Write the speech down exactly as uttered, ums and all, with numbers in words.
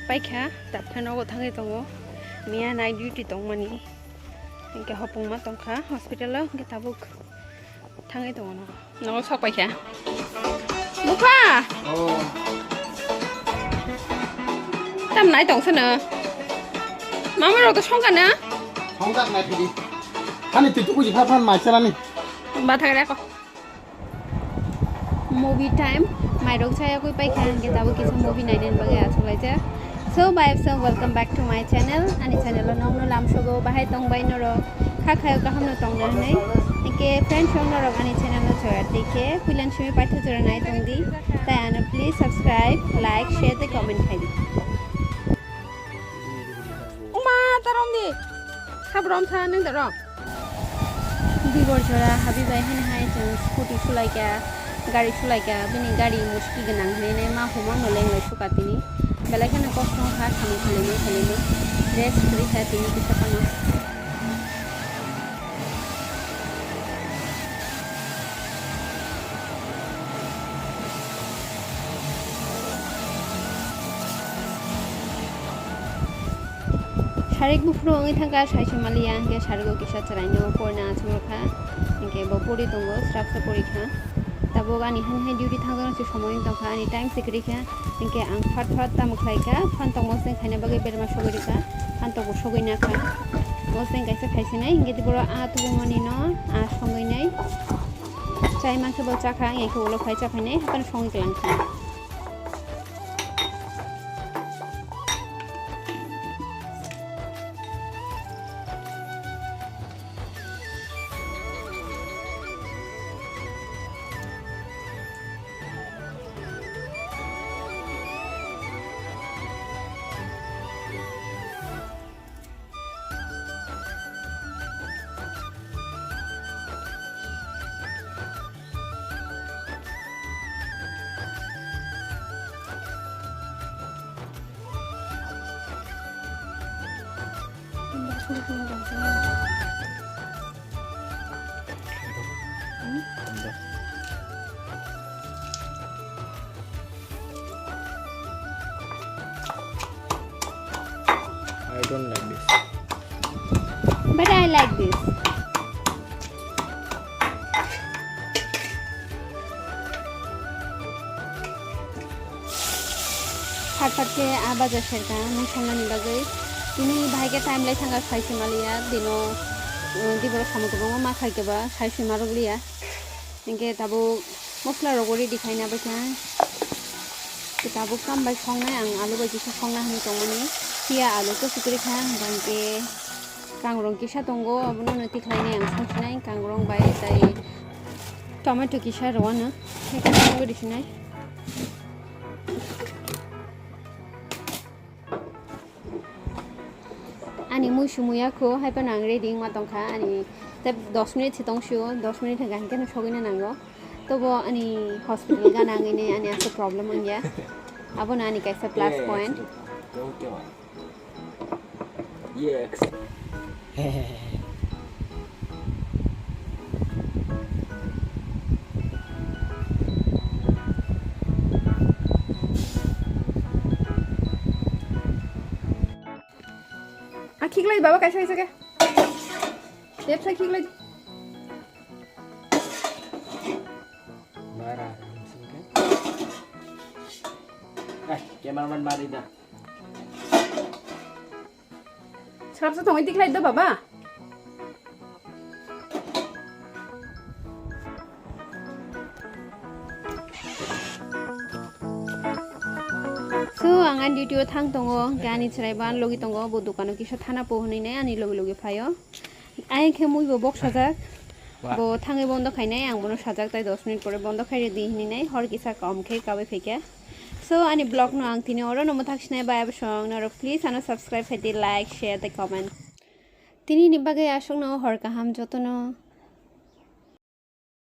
Paikha, tapkhe nogo thangwi tongo. Miya night duty tongmani. Hinkhe hopung ma tongkha hospital o, hinkhe tabuk thangwi tongo nogo. Nogo sok paikha. Bupha! Oh. Tam nai tong sano. Mama rok to songkha na? Songkha nai thidi. Hani tu tu uji pha phan mai chalani. Ba thagre ko. Movie time, mairok chaya kwi paikha, hinkhe tabuk kisa movie nainani bagwi achuklaijak. So, bye, so welcome back to my channel. Ani channel o nokno lamsogo, bahai tongbai norok, kha khayo kaham no tongna hinwi. Hinkhe friends rok norok ani channel no joya twi khe, puilan simi paitha jora nai tongdi. Tai ano please subscribe, like, share tei comment khaidi. Uma, tarom di. Sabrom sa nang tarom. Dibor jora habi bai hani hai chwng scooty sulaikha, gari sulaikha, bini gari muski gwnang hinwi ma humang no lenglai suka tini. Belai kheno kosto wngkha samung khwlaimung khwlaimung. Rest kwrwi kha tini kisa phano. Sarik buphuru wngwi thangkha, saisui maliya, hinkhe sarigo kisa chwraino porina achuk rwkha, hinkhe bo pori tongo, srapsa pori kha. Tabuk ani hani hai duty thangjaknai se somoi wng tongkha, ani time se kwrwi kha, hinkhe ang phat phat tamo khlai kha, phan tongmo se khaina bagwi berma sogwi rwkha, phan tongbo sogwi nakha. Bo se kaisa khaisinai, hinkhe tei borok a tubumanino a songwi nai. Chai mankhe bo chakha, ang khe ulo phai chaphainai, haphano songwi kwlangkha. I don't like this. But I like this. Phat phat khe a bajar serka mui songnani bagwi. Tini bahai khe time lai thangkha, saisui maliya, dino, uh, diboro samung tubungo ma khai khe ba saisui marwk liya. Hinkhe tabuk mosla rok bo ready khaina bai kha. Tabuk tam bai songnai, ang alu bai kisa songna hinwi tongmani. Phiya alu kwchwk kwrwi kha, hinkhe kangrong kisa tongo, abono no tikhlainai ang songsinai, kangrong bai tei tomato kisa rwano. Khe khe songwi rwsinai. Ani mui sumui ya kho, hai phano ang ready wngma tongkha. Ani tei dos minute se tongsio, dos minute hwnkha hinkhe no sogwino nango. Tobo ani hospital gana wngwi ani aswk problem wngya. Abono ani kaisa plus point. Yes. A khiklai baba kaisa kaisa khe. Tep sa khiklai. Mara. Eh, cameraman mari da. Srapsa thongwi tikhlai do baba. So, ang ani duty o thang tongo, hwnkhe ani chwrai bo ani logi tongo, bo dukano kisa thana po hwnwi nai ani logi logi phaio. Ayang khe mui bo bok sajak. Wah. Bo thangwi bondo khainai, ang bono sajak tai dos minute pore bondo khai rwdi hinwi nai, hor kisa kom khe kabai phaikha. So, ani vlog no ang tini oro no mwthak sinai bai abosong norok please ano subscribe khaidi, like, share tei comment. Tini ni bagwi aswk no hor kaham jotono.